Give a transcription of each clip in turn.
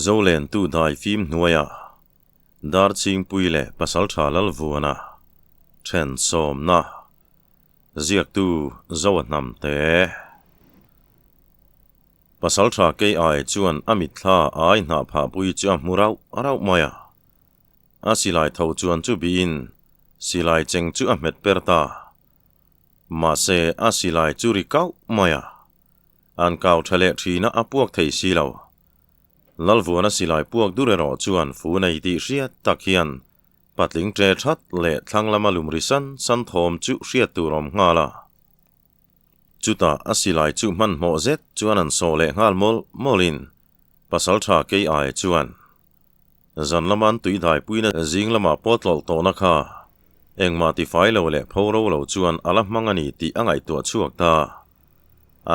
Zolentu dai fim hnuaiah Darchingpui leh Pasaltha Lalvuana then sawmna ziaktu Zoa Hnamte. Pasaltha Kei-ai chuan a mitthla ai hnah phahpui chu a hmu rauh rauh mai a. A silai tho chuan chu bihin silai cheng chu a hmet per ta. Mahse a silai chu ri kauh mai a. An kau tha leh thina a puak thei si lo. Lalvuana silai puak dur erawh chuan fu nei tih hriat tak hian patling ṭe that leh thlang lama lum ri san san thawm chu hriat tur awm nghal a. Chutah a silai chu hmanhmawh zet chuan an sawh leh nghal mawlh mawlhin Pasalṭha Kei-ai chuan zan lama an tui daipuina zing lamah pawh tlawlh tawhna kha engmah tifai lo leh pho ro lo chuan a la hmang a ni tih a ngaihtuah chhuak ta.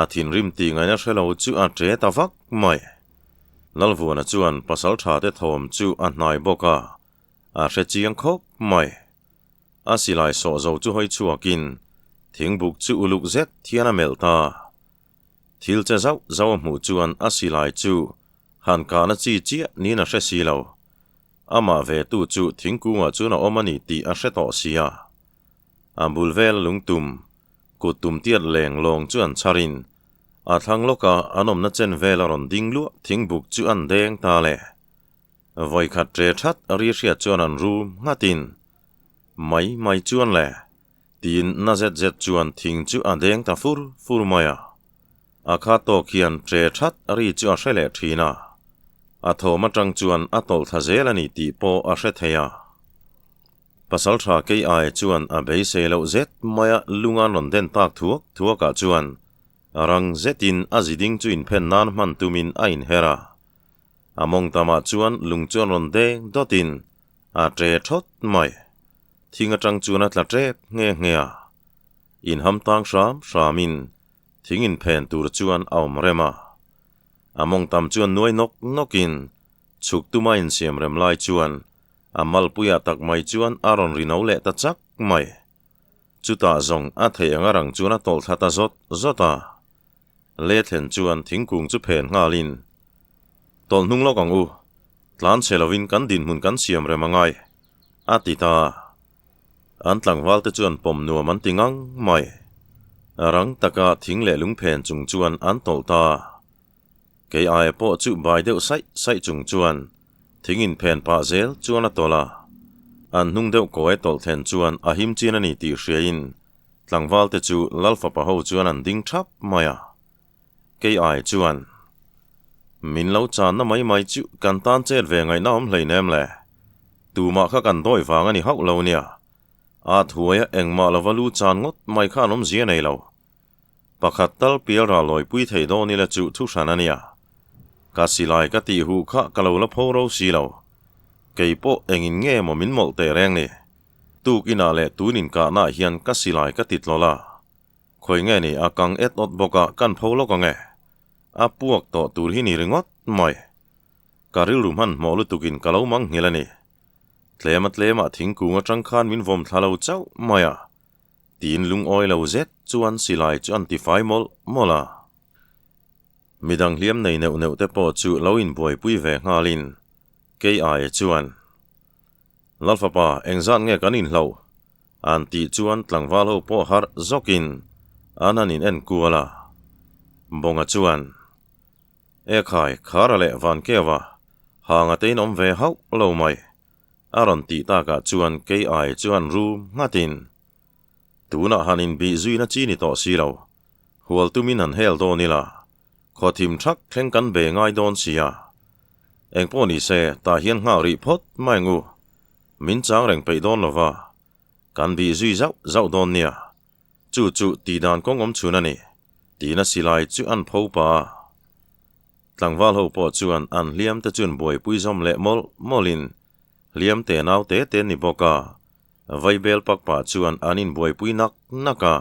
A thinrim tih ngaihna hre lo chu a ṭe ta vak mai. Lalvuana chuan Pasalṭha te thawm chu a hnai bawk a, a hre chiang khawp mai. A silai sawh zo chu hawi chhuakin thingbuk chu uluk zet hian a melh ta. Thil che zauh zauh a hmuh chuan a silai chu han kahna chi chiah niin a hre si lo. Amah ve tu chu thingkungah chuan a awm a ni tih a hre tawh si a. A bul vel lungtum, kut tum tiat leng lawng chu an chharin a thlang lawka an awmna chen vel a rawn ding luah thingbuk chu an deng ta le. Vawikhat ṭe ṭhat ri hriat chuan an rum nghatin, Mai mai chuan le, tiin na zet zet chuan thing chu a deng ta fur fur mai a. A kha tawk hian ṭe ṭhat ri chu a hre leh ṭhin a. A thawm aṭang chuan a tawlh thla zel a ni tih pawh a hre thei a. Pasalṭha Kei-ai chuan a beisei loh zet maia lunga rawn den tak thuak thuakah chuan rang zetin a ziding chu inphen nan hman tumin a inher a. A mawng tamah chuan lung chuan rawn deng dawtin a ṭe thawt mai. Thing aṭang chuan a tla ṭep nghe nghe a. Inham tang hram hramin thing inphen tur chuan a awm rem a. A mawng tam chuan nuai nawk nawkin chhuk tuma insiam rem lai chuan a malpuiah tak mai chuan a rawn ri no leh ta chak mai. Chutah zawng a theih anga rang chuan a tawlh thla ta zawt zawt a. Le thlen chuan thingkung chu phen nghalin, Tawlh hnung lawk ang u, tlan chhe lovin kan dinhmun kan siam rem a ngai, a ti ta. An tlangval te chuan pawm nuam an ti ngang mai. Rang taka thing leh lung phen chung chuan an tawlh ta. Kei aia pawh chu bai deuh saih saih chung chuan thing inphen pah zel chuan a tawlh a. An hnung deuh kawi tawlh thlen chuan a him chin a ni tih hriain Tlangval te chu Lal fapa ho chuan an ding thap mai a, kei ai chuan, Min lo channa mai mai chu kan tan chet ve ngaihna awm hleinem le, tumah kha kan dawi vang a ni hauh lo nia, at huaia engmah lova lu chan ngawt mai kha an awmzia nei lo. Pakhat tal pial ral lawipui thei dawn ila chu thu hran a nia. Ka silai ka tih huh kha ka lo la pho ro si lo. Kei pawh engin nge maw min mawlh teh reng ni. Tuk inah leh tun inkahnaah hian ka silai ka ti tlawlh a, khawi nge ni a kang et awt bawk a kan pho lawk ang e. A puak tawh tur hi ni ringawt mai. Ka rilru hmanhmawh lutukin ka lo mang nghilh a ni. Tlema tlemah thingkung atang khan min vawm thla lo chauh mai a, tiin lungawi lo zet chuan silai chu an tifai mawlh mawlh a. Midang hliam nei neuh neuh te pawh chu lo inbuaipui ve nghalin kei aia chuan, Lalfapa, engzat nge kan inhloh? An tih chuan tlangval ho pawh harh zawkin an han in en kual a. Bawnga chuan, E khai, Khara leh Vankeva, hanga te in awm ve hauh lo mai, a rawn tih takah chuan kei ai chuan rum nghatin, Tunah han inbih zuina chi ni tawh si lo, hual tumin han hel dawn ila, Khawthim thak thleng kan be ngai dawn sia. Engpawh ni se, tah hian nghak rih phawt mai ang u. Min chang reng peih dawn lo va, kan bih zui zauh zauh dawn nia. Chu chu tih dan kawng awm chhun a ni, tiin a silai chu an pho pa a. Tlangval ho pawh chuan an hliam te chuan buaipui zawm leh mawlh mawlhin hliam te nau te te an ni bawk a, vaibel pak pah chuan an inbuaipui nak nak a.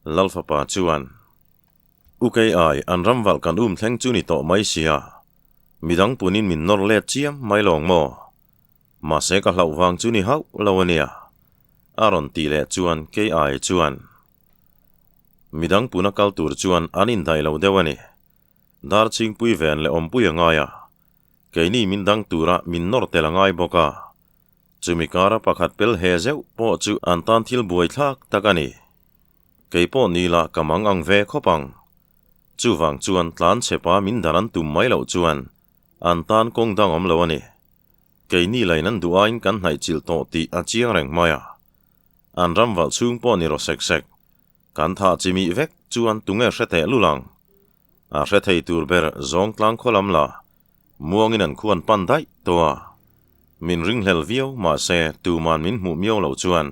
Lalfapa chuan, U kei ai, an ramvalh kan um thleng chu ni tawh mai sia, midang punin min nawr let chiam mai lawng maw? Mahse ka hlauh vang chu ni hauh lo a nia, a rawn tih leh chuan kei ai chuan, Midang puna kal tur chuan an indaih lo deuh a ni. Dar chhingpui ven leh awmpui a ngai a. Keini min dang tura min nawr tel a ngai bawk a. Chumi kara pakhat pel he zeuh pawh chu an tan thil buaithlak tak a ni. Kei pawh ni la ka mang ang ve khawp ang. Chuvang chuan tlan chhepa min dan an tum mai loh chuan an tan kawng dang awm lo a ni. Keini lain an duh aiin kan hnaih chilh tawh tih a chiang reng mai a. An ram valh chhung pawh ni rawh sek sek. Kan thah chimih vek chuan tunge hre teh lul ang? A hre thei tur ber zawng tlang khaw lam la, muangin an khuan pan daih tawh a. Min ringhlel viau mahse tuman min hmuh miau loh chuan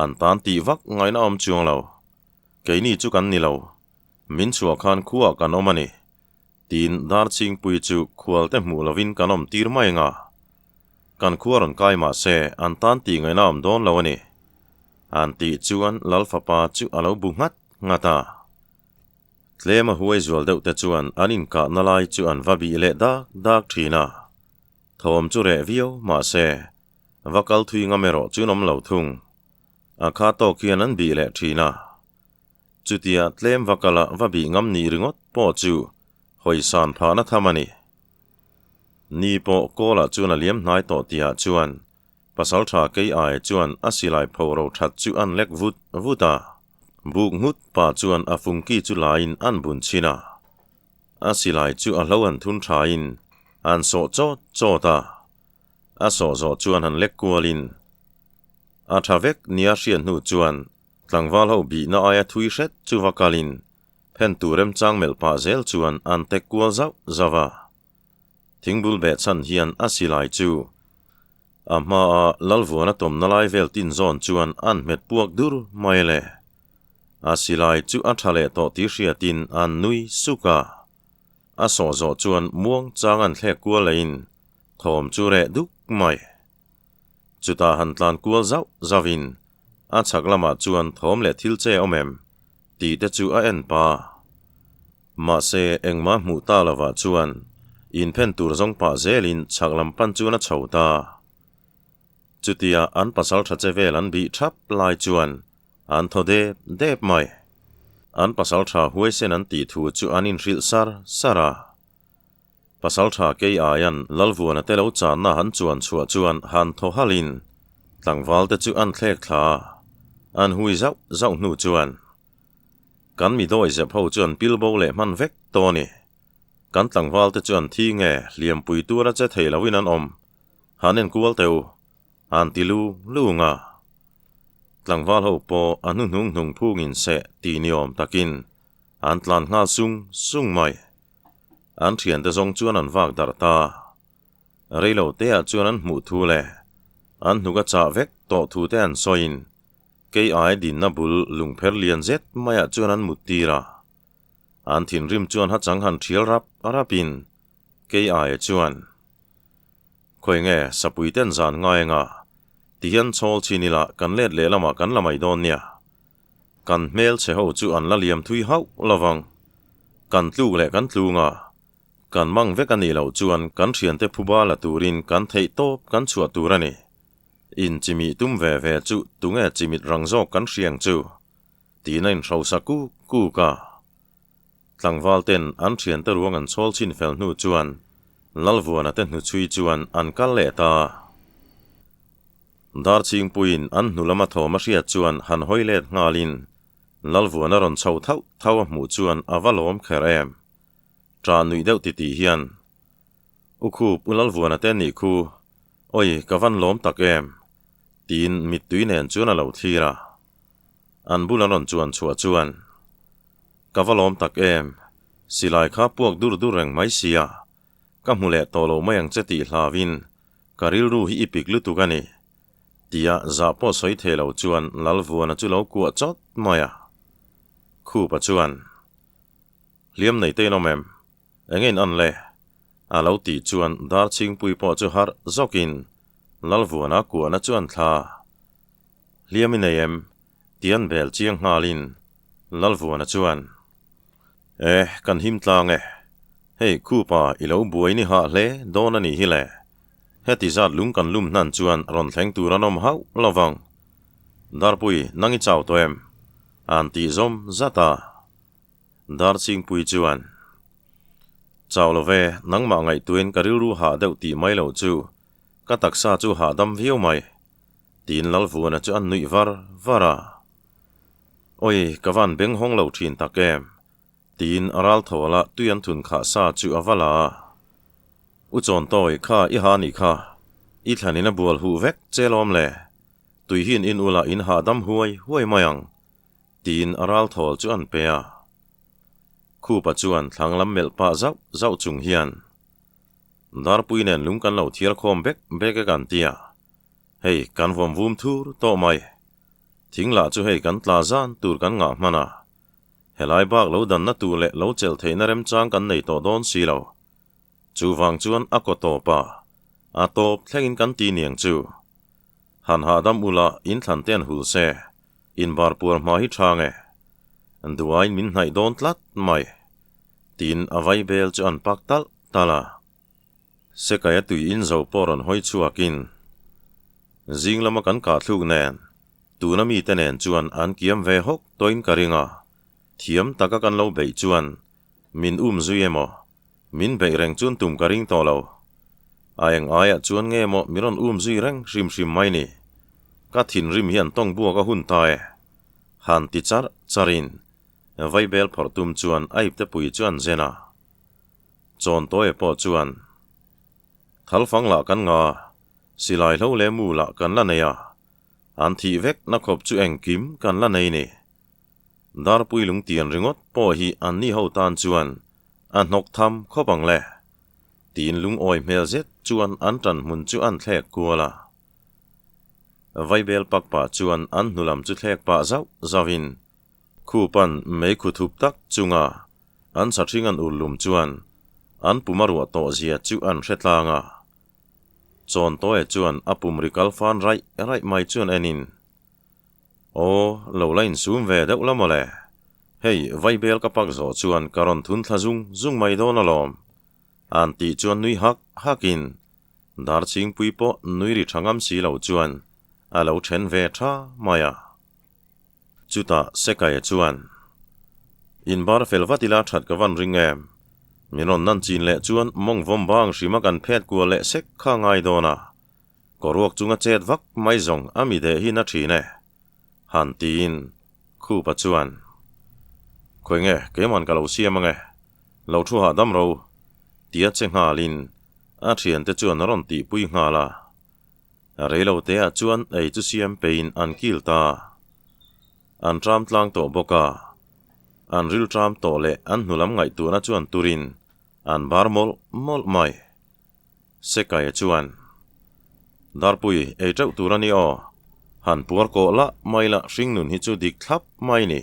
an tan tih vak ngaihna awm chuang lo. Keini chu kan ni lo, min chhuah khan khuaah kan awm a ni. Tiin Darchingpui chu khualte hmuh lovin kan awm tir mai anga. Kan khua rawn kai mahse an tan tih ngaihna awm dawn lo a ni. An tih chuan Lal fapa chu a lo bu nghat nghat a. Tlem a huai zual deuh te chuan an inkahna lai chu an va bih leh dak dak thin a. Thawm chu reh viau mahse va kal thui ngam erawh chu an awm lo thung. A kha tawk hian an bih leh thin a. Chutia tlem va kala va bih ngam nih ringawt pawh chu hawisan phahna tham a ni. Ni pawh kawlah chuan a liam hnai tawh tihah chuan Pasaltha kei ai chuan a silai pho ro that chu an lek vut vut a. Buk nghut pa chuan a fungki chu laiin an bun chhin a. A silai chu a hlo an thun thain an sawh chawt chawt a. A sawh zawh chuan han lek kualin a tha vek nia hriat hnu chuan tlangval ho bihna aia thui hret chu va kalin phen tur remchang melh pah zel chuan an tek kual zauh zauh a. Thingbul beh chhan hian a silai chu a hmaa Lalvuana tawmna lai vel tin zawn chuan an hmet puak dur mai le. A silai chu a tha leh tawh tih hriatin an nui suk a. A sawh zawh chuan muang chang an thlek kual lehin thawm chu reh duk mai. Chutah han tlan kual zauh zauhin a chhak lamah chuan thawm leh thil che awm em tih te chu a en pa. Mahse, engmah hmuh ta lovah chuan inphen tur zawng pah zelin chhak lam pan chuan a chho ta. Chutia an pasal tha che vel an bih thap lai chuan an thaw dep dep mai. An pasal tha huaisen an tih thu chu an inhrilh sar sar a. Pasal tha kei aian Lalvuana te lo channa han chuan chhuah chuan han thaw halhin tlangval te chu an thlek thla a, an hui zauh zauh hnu chuan kan mi dawi zep ho chuan pilbo leh hman vek tawh a ni. Kan tlangval te chuan thi nge hliampui tura che thei loin an awm, han enkual teh u, an ti lu lung a. Tlangval ho pawh a hnuhnung hnung phungin seh ti ni awm takin an tlan nghal sung sung mai. An thiante zawng chuan an vak darh ta. Reilo teah chuan an hmuh thu leh an hnuk a chah vek tawh thu te an sawiin kei ai dinna bul lungpher lian zet maiah chuan an mut tir a. An thinrim chuan hachang han thial rap rapin kei aia chuan, Khawi nge sapui ten zan ngai anga tihian chhawl chin ila kan let leh lamah kan la mai dawn nia. Kan hmel chhe ho chu an la liam thui hauh lovang. Kan tluk leh kan tlung a, kan mang vek a nih loh chuan kan thiante phuba la turin kan theih tawp kan chhuah tur a ni. In chimih tum ve ve chu tunge chimit rang zawk kan hriang chu? Tiin a inhrosa kuk kuk a. Tlangval ten an thiante ruang an chhawl chhin fel hnu chuan Lalvuana te hnuchhui chuan an kal leh ta. Darchingpuiin an hnu lama thawm a hriat chuan han hawi let nghalin Lalvuana rawn chho thauh thauh a hmuh chuan a va lawm kher em. Ṭah nuih deuh titih hian, U Khup, U Lalvuana te nih khu, awi ka van lawm tak em? tiin mittui nen chuan a lo thlir a. An bul an rawn chuan chhuah chuan, Ka va lawm tak em? Silai kha puak dur dur reng mai sia, ka hmu leh tawh lo mai ang che tih hlauin Ka rilru hi i pik lutuk a ni, tia zah pawh sawi thei lo chuan Lalvuana chu lo kuah chawt mai a. Khupa chuan, Hliam nei te in awm em? Enge in an le? A lo tih chuan Darchhingpui pawh chu harh zawkin Lalvuana kuahna chu an thla. Hliam i nei em? Tian bel chiang nghalin Lalvuana chuan, E, kan him tlang e. Hei, khupa i lo buai ni hah hle dawn a nih hi le. Heti zat lung kan lum hnan chuan rawn thleng tur an awm hauh lo vang. Darpui, nang i chau tawh em? An tih zawm zat a. Darchingpui chuan, Chau lo ve, nangmah ngaihtuahin ka rilru hah deuh tih mai loh chu ka taksa chu hahdam viau mai, tiin Lalvuana chu a nuih var var a. Awi, ka van beng hawng lo thin tak em? Tiin a ral tho ala tui an thun khah sa chu a va la a. U Chawntawi, kha i ha nih kha, i thlanin a bual huh vek che lawm le, tui hian in ula in hahdam huai huai mai ang, tiin a ral thawl chu an pe a. Khupa chuan thlang lam melh pah zauh zauh chung hian, Darpui nen lung kan lo thiar khawm bek bek e kan ti a, hei kan vawm vum thur tawh mai. Thing lah chu hei kan tla zan tur kan ngah hman a, helai bak lo danna tur leh lo chelh theihna remchang kan nei tawh dawn si lo. Chuvang chuan a kaw tawp a, a tawp thlengin kan ti niang chu. Han hahdam ula in thlan te an hul se, inbar puar hma hi tha nge? Duain min hnaih dawn tlat mai. Tiin a vai bel chu an pak talh talh a. Sekaia tui in zo pawh rawn hawi chhuakin, Zing lama kan kah thluk nen, tuna mite nen chuan an kiam ve hawk tawhin ka ring a, thiam taka kan lo beih chuan min um zui emaw, min beih reng chuan tum ka ring tawh lo. A eng aiah chuan nge maw min rawn um zui reng hrim hrim mai ni. Ka thinrim hian tawng buak a hun ta e. Han ti char charin Vaibel phawrh tum chuan a ipte pui chu an zen a. Chawntawi pawh chuan, Thalfang lah kan nga, silai hlo leh mu lah kan la nei a, an thih vek na khawp chu engkim kan la nei ni. Darpui lungtian ringawt pawh hi an ni ho tan chuan a hnawk tham khawp ang le, tiin lungawi hmel zet chuan an tan hmun chu an thlek kual a. Vaibel pak pah chuan an hnulam chu thlek pah zauh zauhin Khupan mei khu thup tak chunga an sathring an urlum chuan an pum a ruah tawh zia chu an hre tlang a. Chawntawi chuan a pum ri kal fan raih raih mai chuan enin, Aw, lo la insum ve deuh la mawle. Hei, vaibel ka pak zawh chuan ka rawn thun thla zung zung mai dawn alawm. An tih chuan nui hak hakin Darchingpui pawh nui ri tha ngam si lo chuan a lo then ve tha mai a. Chutah Sekaia chuan, Inbar fel vat ila that ka van ring em? Min rawn nan chin leh chuan mawng vawm bang hrima kan phet kual leh sek kha ngai dawn a, kawruak chunga chet vak mai zawng a mi deh hi na thin e. Han tiin Khupa chuan, Khawi nge keiman ka lo siam ange, lo thu hahdam ro, tia che nghalin a thiante chuan a rawn tihpui nghal a. Reilo te ah chuan ei chu siam peiin an kil ta. An tram tlang tawh bawk a. An ril tram tawh leh an hnulam ngaihtuahna chuan turin an bar mawlh mawlh mai. Sekaia chuan, Darpui, ei teuh tur a ni aw. Han puar kawh lah mai lah hringnun hi chu dik thlap mai ni.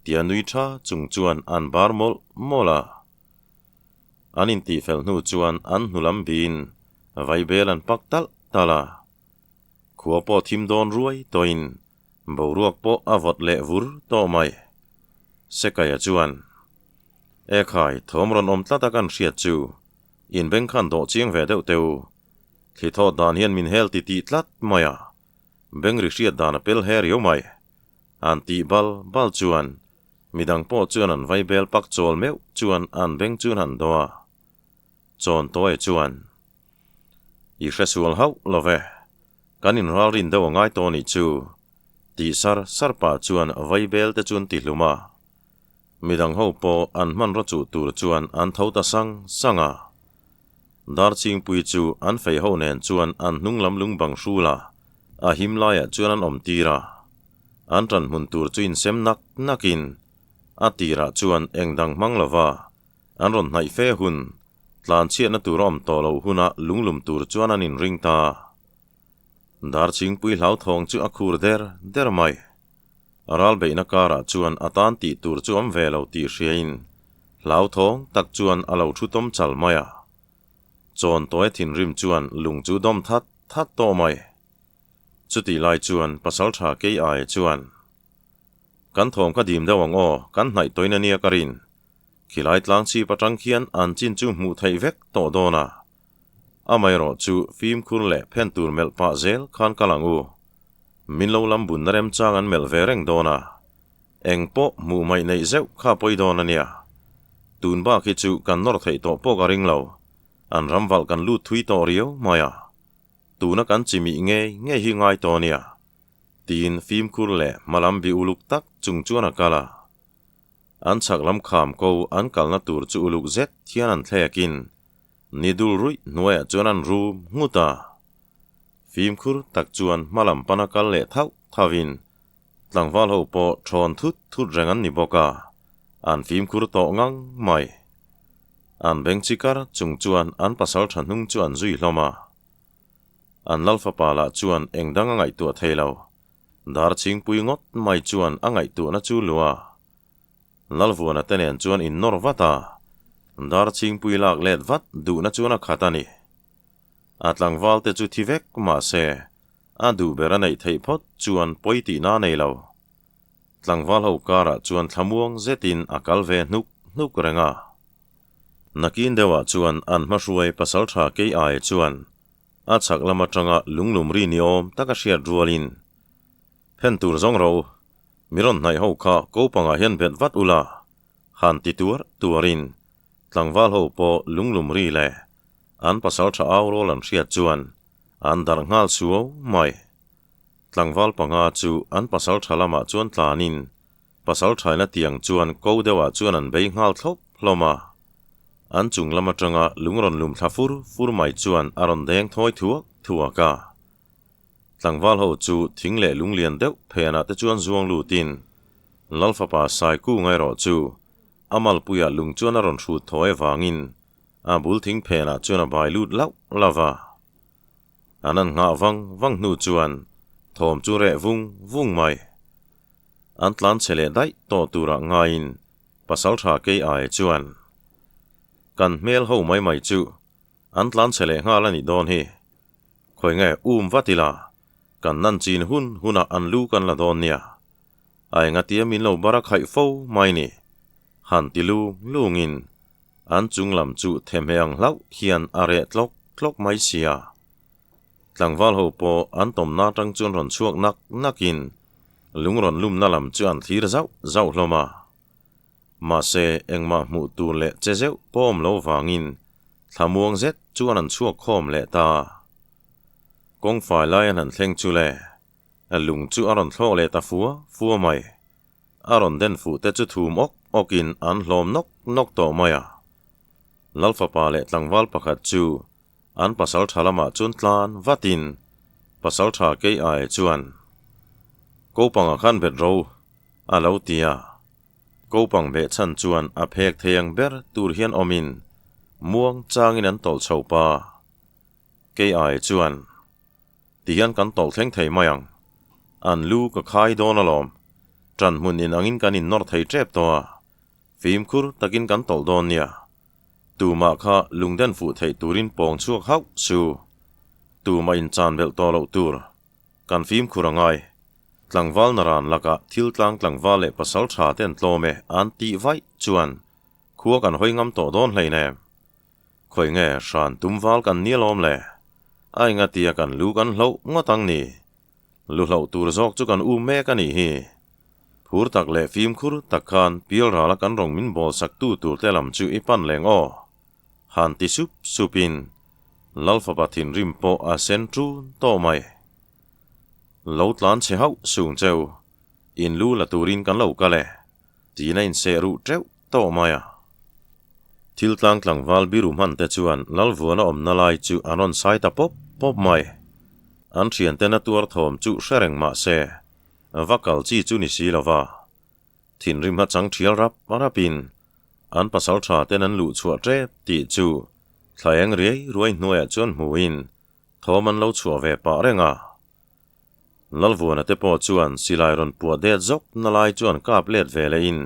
Tia nui tha chung chuan an bar mawlh mawlh a. An intihfel hnu chuan an hnulam biin vaibel an pak talh talh a. Khua pawh thim dawn ruai tawhin boruak pawh a vawt leh vur tawh mai. Sekaia chuan, E khai, thawm rawn awm tlat a kan hriat chu, inbeng khan dawh chiang ve deuh teh u. Thli thawt dan hian min hel ti tih tlat mai a, beng ri hriat dan a pel he riau mai. An tih bal bal chuan Midang pawh chuan an vai bel pak chawl meuh chuan an beng chu an do a. Chawntawi chuan, I hre sual hauh lo ve, kan inralrin deuh a ngai tawh nih chu, tih sar sar pah chuan vai bel te chu an ti hlum a. Midang ho pawh an hmanraw chuh tur chuan an tho ta sang sang a. Darchingpui chu an fei ho nen chuan an hnung lam lung bang hrul a, a him laiah chuan an awm tir a. An ṭan hmun tur chu insem nak nakin a tirah chuan eng dang hmang lova an rawn hnaih fe hun, tlanchhiatna tur a awm tawh loh huna lunglum tur chuan an inring ta. Darchingpui hlauthawng chu a khur der der mai. A ralbeihna karah chuan a tan tih tur chu awm ve lo tih hriain hlauthawng tak chuan a lo thu tawm chal mai a. Chawntawi thinrim chuan lung chu dawm that that tawh mai. Chutih lai chuan Pasalṭha kei aia chuan, Kan thawm ka dim deuh ang aw, kan hnaih tawhin a nia ka rin. Khilai tlang chhip aṭang khian an chin chu hmuh theih vek tawh dawn a. Amaherawh chu fimkhur leh phen tur melh pah zel khan kal ang u. Min lo lam bunna remchang an melh ve reng dawn a. Eng pawh hmuh hmaih neih zeuh kha pawi dawn a nia. Tun bak hi chu kan nawr theih tawh pawh ka ring lo. An ram valh kan lut thui tawh riau mai a. Tuna kan chimih ngei ngei hi ngai tawh nia. Tiin fimkhur leh hmalam bi uluk tak chung chuan a kal a. An chhak lam kham ko an kalna tur chu uluk zet hian an thlekin ni dul ruih hnuaiah chuan an rum nghut a. Fimkhur tak chuan hmalam pana kal leh thauh thauhin tlangval ho pawh thawn thut thut reng an ni bawk a, an fimkhur tawh ngang mai. An beng chi kar chung chuan an pasal tha hnung chu an zui hlawm a. An lal fapa lah chuan eng dang a ngaihtuah thei lo. Dar chhingpui ngawt mai chuan a ngaihtuahna chu lua. Lalvuana te nen chuan in nawr vat a, dar chhingpui lak let vat duhna chuan a khat a ni. A tlangval te chu thi vek mah se, a duh ber a neih theih phawt chuan pawi tihna a nei lo. Tlangval ho karah chuan thlamuang zetin a kal ve hnuk hnuk reng a. Nakin deuhah chuan an hmahruai pasaltha kei ai chuan a chhak lam atanga lunglum ri ni awm tak a hriat rualin, Phen tur zawng ro, mi rawn hnaih ho kha ko pangah hian bet vat ula, han ti tuar tuarin tlangval ho pawh lunglum ri leh an pasaltha au rawl an hriat chuan an darh nghal suau mai. Tlangval panga chu an pasaltha lamah chuan tlanin Pasalthaina tiang chuan ko deuhah chuan an bei nghal thlawp hlawm a. An chung lam atanga lung rawn lum thla fur fur mai chuan a rawn deng thawi thuak thuak a. Tlangval ho chu thing leh lung lian deuh phenah te chuan zuang lutin Lal fapa Saikung erawh chu a malpuiah lung chuan a rawn hrut thawi avangin a bul thing phenah chuan a bai lut lauh lauh a. An an nghah vang vang hnu chuan thawm chu reh vung vung mai. An tlan chhe leh daih tawh turah ngaiin pasaltha kei ai chuan kan hmel ho mai mai chu an tlan chhe leh nghal a nih dawn hi. Khawi nge um vat ila, kan nan chin hun hunah an lu kan la dawn nia. A engatia min lo bar a khaih fo mai ni. Han ti lung lungin an chung lam chu thehmeh ang hlauh hian a reh tlawk tlawk mai sia. Tlangval ho pawh an tawmna atang chuan rawn chhuak nak nakin lung rawn lumna lam chu an thlir zauh zauh hlawm a. Mahse, engmah hmuh tur leh che zeuh pawh awm lo vangin thlamuang zet chuan an chhuak khawm leh ta. Kawngfai lai an han thleng chu le, lung chu a rawn thlawk leh ta fua fua mai. A rawn den fuh te chu thum awk awkin an hlawm nawk nawk tawh mai a. Lalfapa leh tlangval pakhat chu An pasal tha lamah chuan tlan vatin pasal tha kei ai chuan Kopangah khan bet ro a lo ti a. Kopang beh chhan chuan a phek thei ang ber tur hian awmin muang changin an tawlh chho pa. Kei ai chuan Tihian kan tawlh thleng thei mai ang. An lu ka khai dawn alawm. Ṭan hmun in angin kan innawr thei ṭep tawh a. Fimkhur takin kan tawlh dawn nia. Tumah kha lungden fuh theih turin pawng chhuak hauh su. Tumah inchan belh tawh loh tur. Kan fimkhur a ngai. Tlangval naran lakah thil tlang tlangval leh pasal tha te an tlawm e an tih vaih chuan khua kan hawi ngam tawh dawn hleinem. Khawi nge hran tum val kan ni alawm le. A engatia kan lu kan hloh ngawt ang ni. Lu hloh tur zawk chu kan um mek a nih hi. Phur tak leh fimkhur tak khan pial rala kan rawng min bawl sak tu tur te lam chu i pan leng aw. Han ti sup sup in Lal fapa thinrim pawh a sen ṭun tawh mai. Lo tlan chhe hauh sung cheu, in lu la turin kan lo kal e, tiin a inseh ruh ṭeuh tawh mai a. Thil tlang tlangval biru hman te chuan Lalvuana awmna lai chu an rawn sai ta pawp pawp mai. An thianten a tuar thawm chu hre reng mah se, va kal chi chu ni si lo va. Thinrim a chang thial rap rapin an pasal tha ten an luh chhuah tep tih chu thlaeng riai ruai hnuaiah chuan hmuin thawm an lo chhuah ve pah reng a. Lalvuana te pawh chuan silai rawn puah det zawk na lai chuan kap let ve leh in,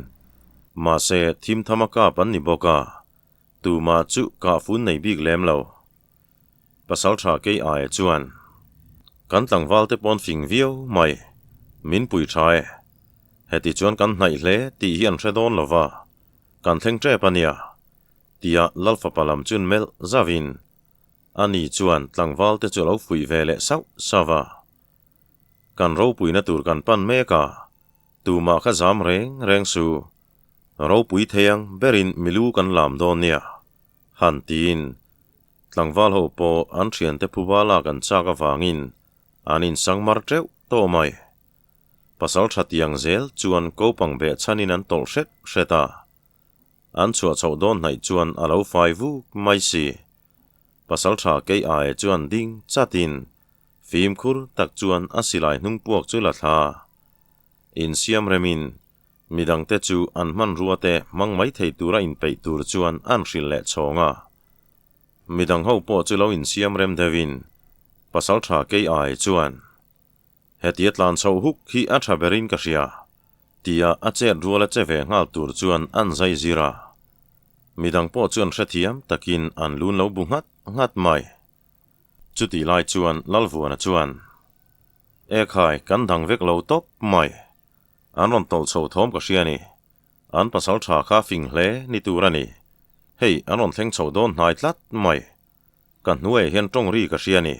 mahse thim tham a kap an ni bawk a, tumah chu kah fun nei bik lem lo. Pasal tha kei aia chuan, Kan tlangval te pawn fing viau mai, min pui tha e. Heti chuan kan hnaih hle tih hi an hre dawn lo va, kan thleng tep a nia, tia Lalfapa lam chun melh zauhin, Ani chuan tlangval te chu a lo fuih ve leh sauh sauh a. Kan ropuina tur kan pan mek a, tumah kha zam reng reng su. Ropui thei ang berin milu kan lam dawn nia, han tiin tlangval ho pawh an thiante phuba lak an chak avangin an insang mar teuh tawh mai. Pasal tha tiang zel chuan kopang beh chhanin an tawlh hret hret a. An chhuah chhoh dawn hnaih chuan a lo fai vuk mai si. Pasal tha kei aia chuan ding chatin fimkhur tak chuan a silai hnung puak chu la thla. Insiam remin midangte chu an hmanrua te hmang mai thei tura inpeih tur chuan an hrilh leh chhawng a. Midang ho pawh chu lo insiam rem deuhin pasal tha kei aia chuan Hetia tlan chhoh huk hi a tha berin ka hria, tia a chet ruala che ve nghal tur chuan an zai zir a. Midang pawh chuan hrethiam takin an lun lo bu nghat nghat mai. Chutih lai chuan Lalvuana chuan, E khai, kan dang vek lo tawp mai. An rawn tawlh chho thawm ka hria ni. An pasal tha kha fing hle ni tur a ni. Hei, an rawn thleng chho dawn hnai tlat mai. Ka hnuaiah hian tawng ri ka hria ni.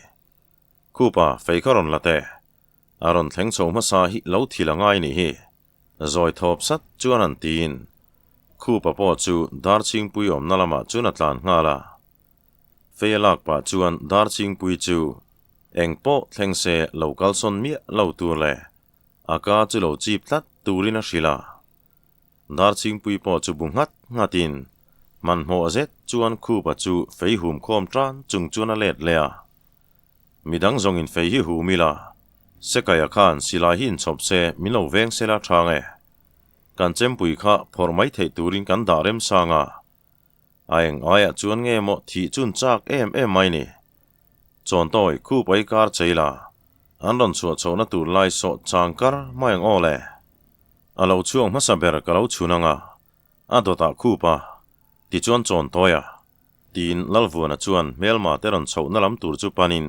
Khupa, fei kha rawn la teh. A rawn thleng chho hmasa hi lo thil a ngai nih hi. Zawi thawp sat chuan an tiin. Khupa pawh chu Darchhingpui awmna lamah chuan a tlan nghal a. Fei a lak pah chuan Darchhingpui chu eng pawh thleng se lo kalsawn miah lo tur leh a ka chu lo chip tlat turin a hrilh a. Darchhingpui pawh chu bu nghat nghatin hmanhmawh zet chuan Khupa chu fei hum khawm tan chung chuan a let leh a. Midang zawngin fei hi hum ila, Sekaia khan silai hi inchhawp se min lo veng sela tha nge. Kan chempui kha phawrh mai theih turin kan dah rem sang a. A eng aiah chuan nge maw thih chun chak em em mai ni. Chawntawi khup ai kar chei la, an rawn chhuah chhohna tur lai sawh chang kar mai ang aw le. A lo chhuak hmasa ber ka lo chhun ang a, a dawtah khup a, tichuan chawntawi a. Tiin Lalvuana chuan hmelma te rawn chhohna lam tur chu panin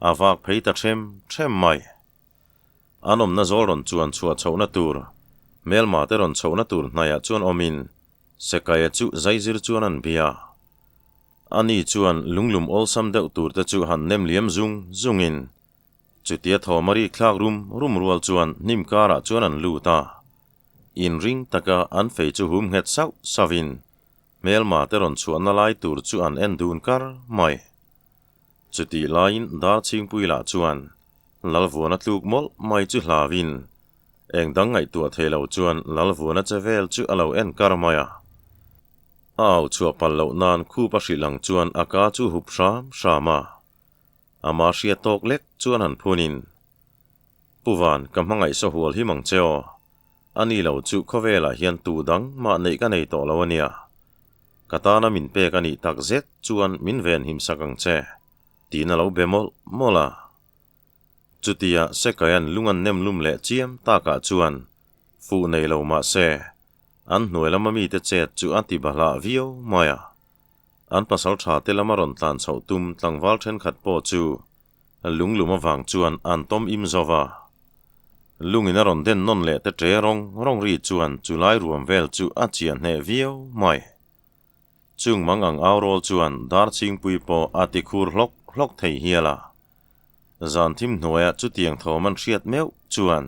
a vak phei ta ṭhem ṭhem mai. An awmna zawl rawn chuan chhuah chhohna tur, hmelma te rawn chhohna tur hnaiah chuan awmin Sekaia chu zaizir chuan an bia. Ani chuan lunglum awlsam deuh tur te chu han nem liam zung zungin chutia thawm a rik thlak rum rum rual chuan hnim karah chuan an lut a. Inring taka an fei chu hum nghet sauh sauhin Hmelma te rawn chhuahna lai tur chu an en dun kar mai. Chutih laiin Darchhingpui lah chuan Lalvuana tluk mawlh mai chu hlauin eng dang ngaihtuah thei lo chuan Lalvuana che vel chu a lo en kar mai a. A au chhuah palh loh nan khup a hrilh ang chuan a ka chu hup hram hram a. Ama hriat tawk lek chuan han phunin, Pu Van, ka hmangaih saw hual him ang che aw. A ni lo chu khawvelah hian tu dang mah neih ka nei tawh lo a nia. Ka tana min pek a nih tak zet chuan min ven him sak ang che, tiin a lo be mawlh mawlh a. Chutia Sekaia'n lung an nem lum leh chiam takah chuan fuh nei lo mah se, an hnuai lama mite chet chu a ti bahlah viau mai a. An pasal tha te lama rawn tlan chhoh tum tlangval thenkhat pawh chu lunglum avang chuan an tawm im zo va. Lungin a rawn den nawn leh te ṭe rawng rawng ri chuan chu lai ruam vel chu a chiah hneh viau mai. Chung mang ang au rawl chuan Darchhingpui pawh a ti khur hlawk hlawk thei hial a. Zan thim hnuaia chutiang thawm an hriat meuh chuan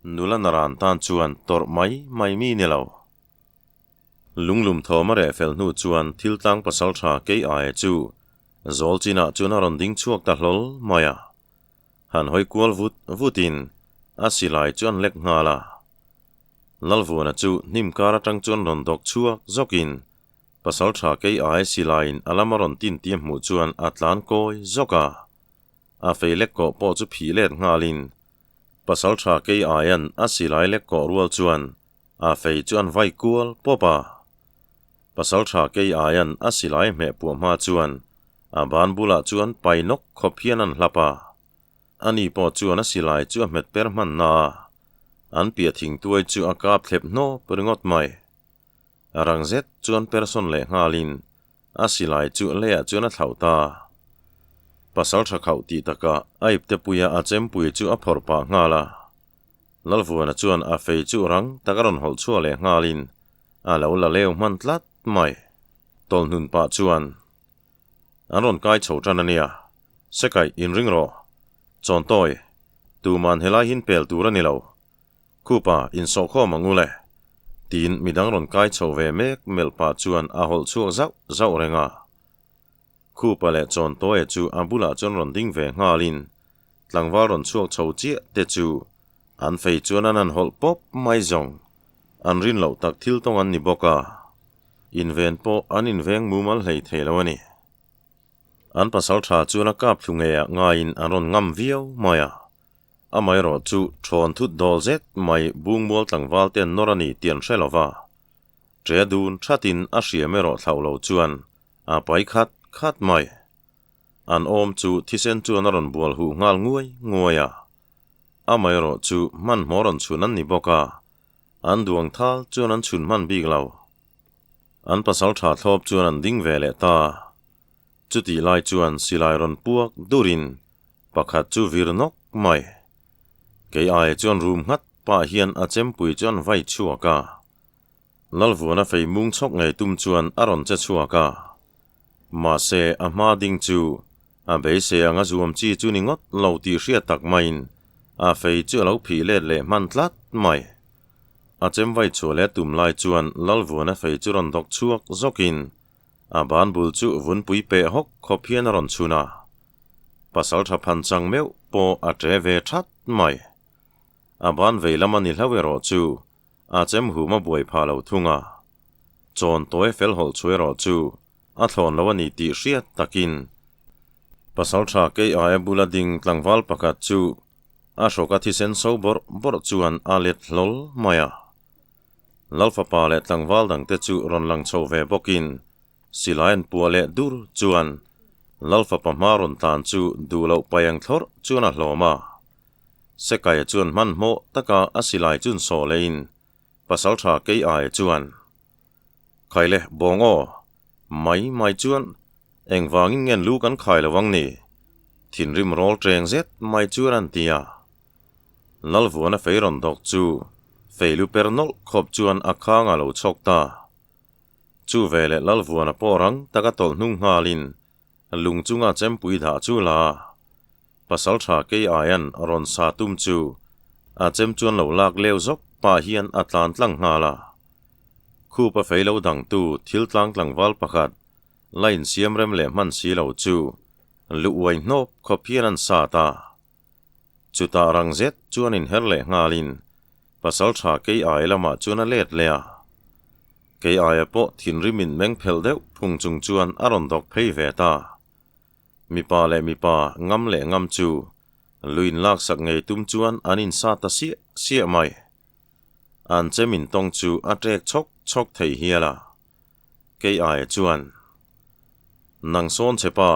nula naran tan chuan tawrh mai mai mi ni lo. Lunglum thawm a reh fel hnu chuan thil tlang pasal tha kei aia chu zawl chinah chuan a rawn ding chhuak ta hlawl mai a. Han hawi kual vut vutin a silai chu an lek nghal a. Lalvuana chu hnim kar atang chuan rawn dawk chhuak zawkin pasal tha kei aia silaiin a lama rawn tin tia hmuh chuan a tlan kawi zawk a. A fei lek kawh pawh chu phih let nghalin pasal tha kei aia'n a silai lek kawh rual chuan A fei chu an vai kual pawp a. Pasal tha kei aia'n a silai hmeh puah hma chuan a ban bulah chuan pai nawk khawp hian an hlap a. Ani pawh chuan a silai chu a hmet per hman na a, an piah thingtuai chu a kap thlep hnawp ringawt mai. A rang zet chuan person leh nghalin a silai chu leiah chuan a thlauh ta. Pasal tha khauh tih takah a iptepuia a chempui chu a phawrh pah nghal a. Lalvuana chuan a fei chu rang tak a rawn hawlh chhuah leh nghalin a lo la leu hman tlat mai. Tawlhnun pah chuan an rawn kai chho tan a nia. Sekaih inring rawh. Chawntawi, tuman helai hin pel tur a ni lo. Khupa insawhkhawm ang u le. Tiin midang rawn kai chho ve mek melh pah chuan a hawlh chhuak zauh zauh reng a. Khupa leh Chawntawi chu a bulah chuan rawn ding ve nghalin tlangval rawn chhuak chho chiah te chu an fei chuan an han hawlh pawp mai zawng. An rin loh tak thil tawng an ni bawk a, inven pawh an inveng mumal hlei thei lo a ni. An pasal tha chuan a kap thlu ngeiah ngaiin an rawn ngam viau mai a. Amaherawh chu thawn thut dawl zet mai bungmual tlangval te an nawr a ni tih an hre lo va. Ṭe dun thatin a hriam erawh thlauh lo chuan a pai khat khat mai. An awm chu thisen chuan a rawn bual huh nghal nguai nguai a. Amaherawh chu hmanhmawh rawn chhun an ni bawk a, an duang thal chuan an chhun hman bik lo. An pasal tha thlawp chuan an ding ve leh ta. Chutih lai chuan silai rawn puak durin pakhat chu vir nawk mai. Kei aia chuan rum nghat pah hian a chempui chu an vai chhuak a. Lalvuana fei mung chhawk ngei tum chuan a rawn che chhuak a. Mahse a hma ding chu a beisei anga zuam chi chu ni ngawt lo tih hriat tak maiin a fei chu a lo phih let leh hman tlat mai. A chem vai chhuah leh tum lai chuan Lalvuana fei chu rawn dawk chhuak zawkin a ban bul chu vunpui peh hawk khawp hian a rawn chhun a. Pasal tha phan chang meuh pawh a ṭe ve ṭhat mai. A ban vei lama ni hlauh erawh chu a chem hum a buai phah lo thung a. Chawn tawi fel hawlh chu erawh chu a thlawn lo a ni tih hriat takin pasal tha kei aia bula ding tlangval pakhat chu a hrawka thisen so bawrh bawrh chuan a let hlawl mai a. Lalfapa leh tlangval dangte chu rawn lang chho ve bawkin silai an puah leh dur chuan Lalfapa hma rawn tlan chu duh loh paiang thlawrh chuan a hlawm a. Sekaia chuan hmanhmawh taka a silai chun sawh lehin pasal tha kei aia chuan, Khaile bawng aw, mai mai chuan engvangin ngen lu kan khai lo ang ni? Thinrim rawl ṭeng zet mai chuan an ti a. Lalvuana fei rawn dawk chu fei lu per nawlh khawp chuan a khang a lo chhawk ta. Chu veleh Lalvuana pawh rang taka tawlh hnung nghalin lung chunga chempui dah chu la a. Pasal tha kei aian rawn sa tum chu a chem chuan lo lak leu zawk pah hian a tlan tlang nghal a. Khup a fei lo dangtu thil tlang tlangval pakhat la insiam rem leh hman si lo chu lu uai hnawp khawp hian an sat a. Chutah rang zet chuan inher leh nghalin pasal tha kei ai lamah chuan a let leh a. Kei aia pawh thinrim in meng phelh deuh phung chung chuan a rawn dawk phei ve ta. Mipa leh mipa ngam leh ngam chu luin laksak ngei tum chuan an insa ta siah siah mai. An chem intawng chu a ṭek chhawk chhawk thei hial a. Kei aia chuan, Nang sawn che pa,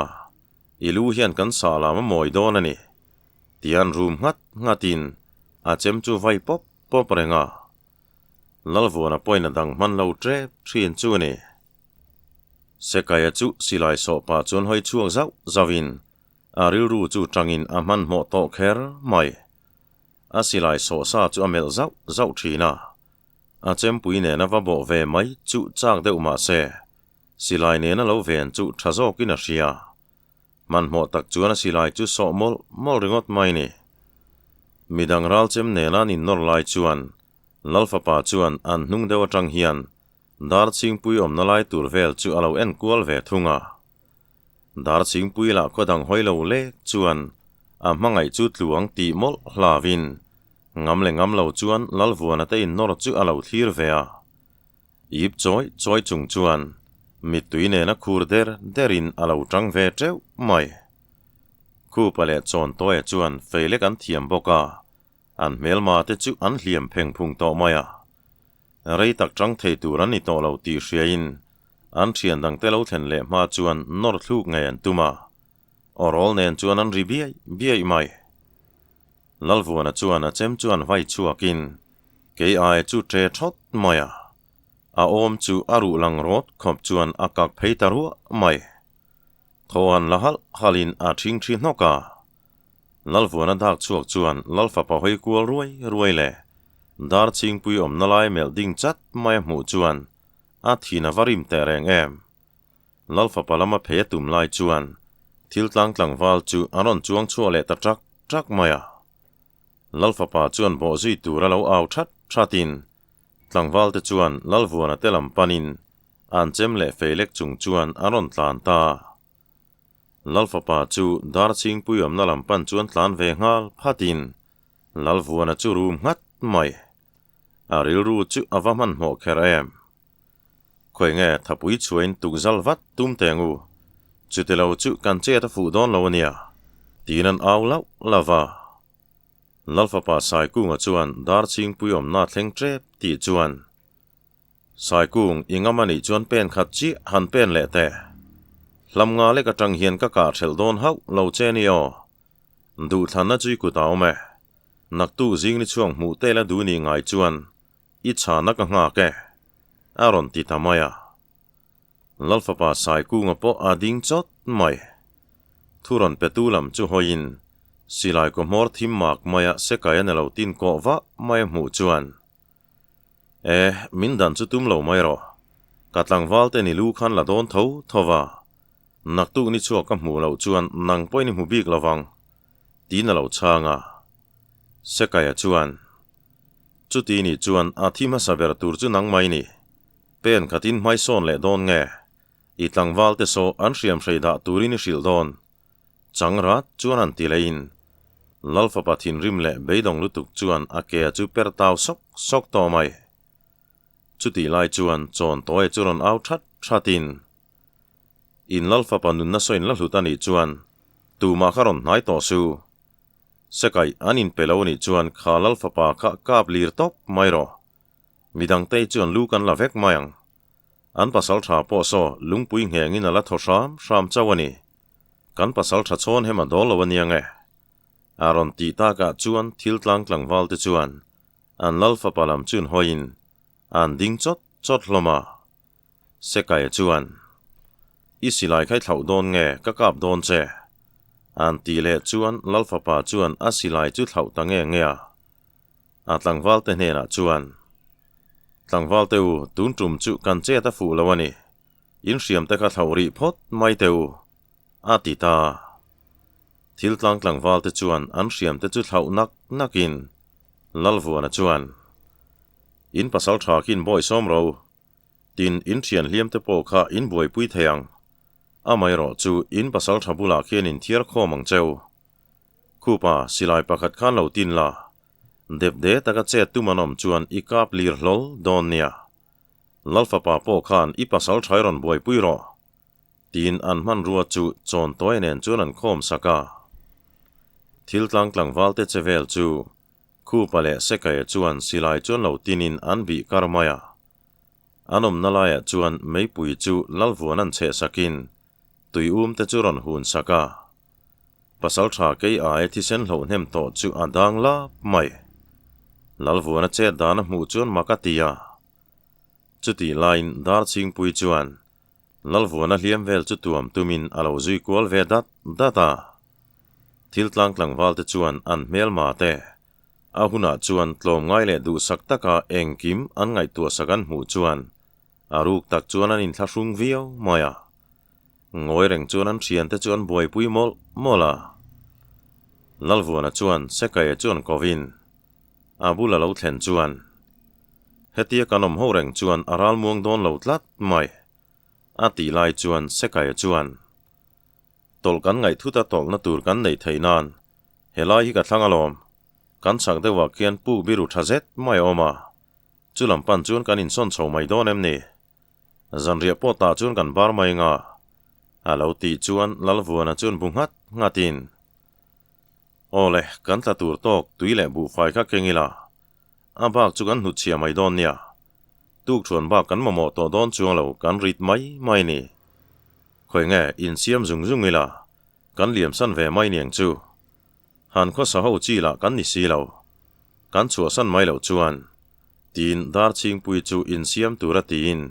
i lu hian kan sah lam a mawi dawn a ni, tian rum nghat nghatin a chem chu vai pawp pawp reng a. Lalvuana pawhin a dang hman lo ṭep ṭhin chu a ni. Sekaia chu silai sawh pah chuan hawi chhuak zauh zauhin a rilru chu ṭangin a hmanhmawh tawh kher mai. A silai sawh sa chu a melh zauh zauh ṭhin a, a chempui nena va bawh ve mai chu chak deuh mah se, silai nena lo ven chu ṭha zawkin a hria. Hmanhmawh tak chuan a silai chu sawh mawlh mawlh ringawt mai ni. Midang ral chem nena an innawr lai chuan Lalfapa chuan an hnung deuh aṭang hian Dar chhingpui awmna lai tur vel chu a lo en kual ve thung a. Dar chhingpui lah khaw dang hawi lo lek chuan a hmangaih chu tluang tih mawlh hlauin ngam leh ngam lo chuan Lalvuana te innawr chu a lo thlir ve a. Ip chawi chawi chung chuan mittui nena khur der derin a lo tang ve teuh mai. Khupa leh Chawntawia chuan fei lek an thiam bawk a, An hmelma te chu an hliam pheng phung tawh mai a, rei tak tang thei tur an ni tawh lo tih hriain an thian dangte lo thlen leh hma chuan nawr thluk ngei an tum a, awrawl nen chuan an ri biaih biaih mai. Lalvuana chuan a chem chuan vai chhuakin kei ai chu ṭe thawt mai a, a awm chu a ruh lang rawt khawp chuan a kak phei ta ruah mai. Thaw han la halh halhin a ṭhing ṭhi hnawk a. Lalvuana dak chhuak chuan Lalfapa hawi kual ruai ruai leh dar chhingpui awmna lai melh ding chat mai a hmuh chuan a thin a va rim teh reng em. Lalfapa lama phei a tum lai chuan thil tlang tlangval chu a rawn chuang chhuah leh ta ṭak ṭak mai a. Lalfapa chuan bawhzui tur a lo au ṭhat ṭhatin. Tlangvalte chuan Lalvuana te lam panin an chem leh fei lek chung chuan an rawn tlan ta. Lalfapa chu dar chhingpui awmna lam pan chuan tlan ve nghal phatin Lalvuana chu rum nghat mai. A rilru chu a va hmanhmawh kher em. Khawi nge thapui chhuain tukzal vat tum teng u, chutilo chu kan chet a fuh dawn lo a nia, tiin an au lauh lauh va. Lalfapa Saikunga chuan dar chhingpui awmna thleng tep tih chuan, Saikung, i ngam a nih chuan pen khat chiah han pen leh teh. Hlam nga lek atang hian ka kah hrelh dawn hauh lo che ni aw. Duhthlanna chu i kut a awm e. Naktu zing ni chhuang hmuh tel a duh nih ngai chuan I chhana ka nghak e, a rawn ti ta mai a. Lalfapa Saikunga pawh a ding chawt mai. Thu rawn petu lam chu hawiin silai kaw hmawr thim mak maia sekai a ni lo tin kawh vah mai a hmuh chuan, E, min dan chu tum lo mai rawh. Ka tlangval te ni lu khan la dawn tho tho va. Naktuk ni chhuak ka hmuh loh chuan nang pawhin i hmu bik lo vang, tiin a lo chhang a. Sekaia chuan, Chuti nih chuan a thi hmasa ber tur chu nang mai ni. Pen khatin hmaisawn leh dawn nge? I tlangval te saw an hriam hrei dah turin i hrilh dawn. Chang rat chuan an ti leiin Lalfapa thinrim leh beidawng lutuk chuan a ke chu per tau sawk sawk tawh mai. Chutih lai chuan chawn tawi chu rawn au that thatin, In Lalfapa nunna sawiin la hlut a nih chuan tumah kha rawn hnai tawh su. Sekai an inpe lo nih chuan kha Lalfapa kha kap lir tawp mai rawh. Midangte chuan lu kan la vek mai ang. An pasal tha pawh saw lungpui nghengin a la thaw hram hram chauh a ni. Kan pasal tha chhawn hem a dawl lo a nia nge? A rawn tih takah chuan thil tlang tlangval te chuan an Lalfapa lam chun hawiin an ding chawt chawt hlawm a. Sekaia chuan, I silai kha i thlauh dawn nge ka kap dawn che? An tih leh chuan Lalfapa chuan a silai chu thlauh ta nge nge a. A tlangvalte hnenah chuan, Tlangvalte u, tun tum chu kan chet a fuh lo a ni. In hriamte kha thlauh rih phawt mai teh u, a ti ta. Thil tlang tlangvalte chuan an hriamte chu thlauh nak nakin Lalvuana chuan, In pasal tha khi in bawisawm ro. Tin, in thian hliam te pawh kha in buaipui thei ang. Amaherawh chu in pasal tha bulah khian in thiar khawm ang cheu. Khupa, silai pakhat khan lo tin la. Dep de taka chet tum an awm chuan i kap lir hlawl dawn nia. Lalfapa pawh khan i pasal thai rawn buaipui rawh. Tiin an hmanrua chu chawn tawi nen chuan an khawm sak a. Thil tlang tlangval te che vel chu Khupa leh Sekaia chuan silai chuan lo tinin an bih kar mai a. An awmna laiah chuan meipui chu Lalvuan an chheh sakin tui um te chu rawn hun sak a. Pasaltha kei aia thisen hloh hnem tawh chu a dang lap mai. Lalvuana chet dan a hmuh chuan mak a ti a. Chutih laiin Darchhingpui chuan Lalvuana hliam vel chu tuam tumin a lo zui kual ve dat dat a. Thil tlang tlangval te chuan an hmelma te a hunah chuan tlawmngai leh duhsak taka engkim an ngaihtuahsak an hmuh chuan a ruk tak chuan an inthlahrung viau mai a. Ngawi reng chuan an thiante chu an buaipui mawlh mawlh a. Lalvuana chuan Sekaia chuan kovin a bula lo thlen chuan, Hetia kan awm ho reng chuan a ralmuang dawn lo tlat mai, a tih lai chuan Sekaia chuan, Tawlh kan ngaih thut a tawlhna tur kan neih theih nan helai hi ka thlang alawm, kan chhak deuhah khian puk biru tha zet mai a awm a, chu lam pan chuan kan insawn chho mai dawn em ni? Zanriah pawh tah chuan kan bar mai nga, a lo tih chuan Lalvuana chuan bu nghat nghatin, Aw le, kan tla tur tawk tui leh buhfai kha keng ila, a bak chu kan hnutchhiah mai dawn nia. Tukṭhuan bak kan mamawh tawh dawn chuang lo kan rit mai mai ni. Khawi nge insiam zung zung ila, kan liamsan ve mai niang chu. Han khawsa ho chi lah kan ni si lo. Kan chhuahsan mai loh chuan, tiin Darchhingpui chu insiam tura tiin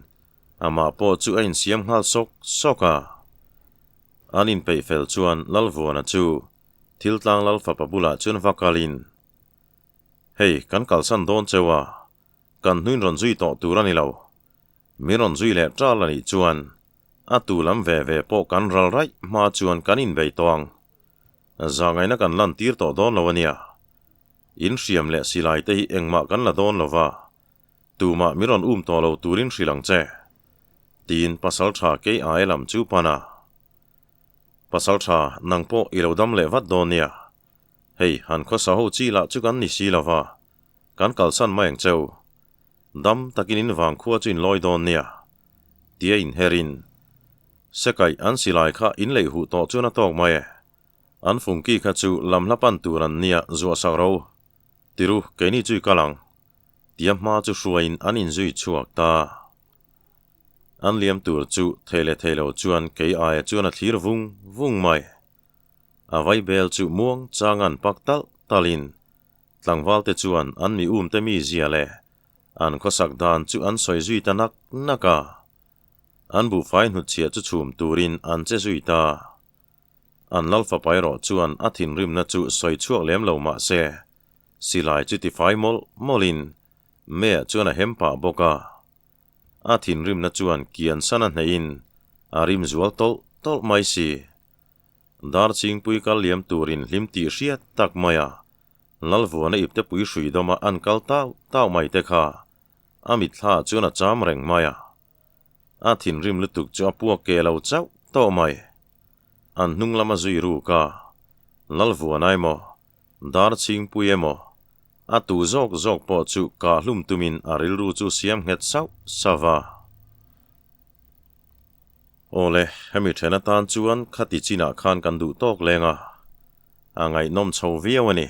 amah pawh chu a insiam nghal sawk sawk a. An inpeih fel chuan Lalvuana chu thil tlang Lalfapa bulah chuan va kalin, Hei, kan kalsan dawn cheu a, kan hnuin rawn zui tawh tur a ni lo. Min rawn zui leh ṭal a nih chuan a tu lam ve ve pawh kan ral raih hma chuan kan inbei tawh ang. Zahngaihna kan lan tir tawh dawn lo a nia. In hriam leh silai te hi engmah kan la dawn lo va. Tumah mi rawn um tawh lo turin hrilh ang che, tiin Pasalṭha kei aia lam chu pan a. Pasalṭha, nang pawh i lo dam leh vat dawn nia. Hei, han khawsa ho chi lah chu kan ni si lo va, kan kalsan mai ang cheu. Dam takin in vang khua chu in lawi dawn nia, tia inherin. Sekaih an silai kha in leih huh tawh chuan a tawk mai e. An fungki kha chu lam hla pan tur an nia zuahsak ro. Tiru, keini chu i kal ang. Tia hma chu hruaiin an inzui chhuak ta. An liam tur chu thei leh thei lo chuan kei aia chuan a thlir vung vung mai. A vaibel chu muang chang an pak talh talhin tlangvalte chuan an mi umte mi zia leh an khawsak dan chu an sawi zui ta nak nak a. An buhfai hnutchhiah chu chhum turin an che zui ta. An lalfapa erawh chuan a thinrimna chu sawi chhuak lem lo mah se, silai chu tifai mawlh mawlhin Mea chuan a hem pah bawk a. A thinrimna chuan kian san a hnehin a rim zual tawlh tawlh mai si. Dar chingpui kal liam turin hlim tih hriat tak mai a, Lalvuana iptepui hrui dawma an kal tau tau mai te kha a mitthla chuan a cham reng mai a. A thinrim lutuk chu a puak ke lo chauh tawh mai. An hnung lama zui ruk a, Lalvuana emaw, Darchhingpui emaw, a tu zawk zawk pawh chu kah hlum tumin a rilru chu siam nghet sauh sauh va. Awle, hemi then atan chuan khati chinah khan kan duh tawk leng a, a ngaihnawm chho viau a ni.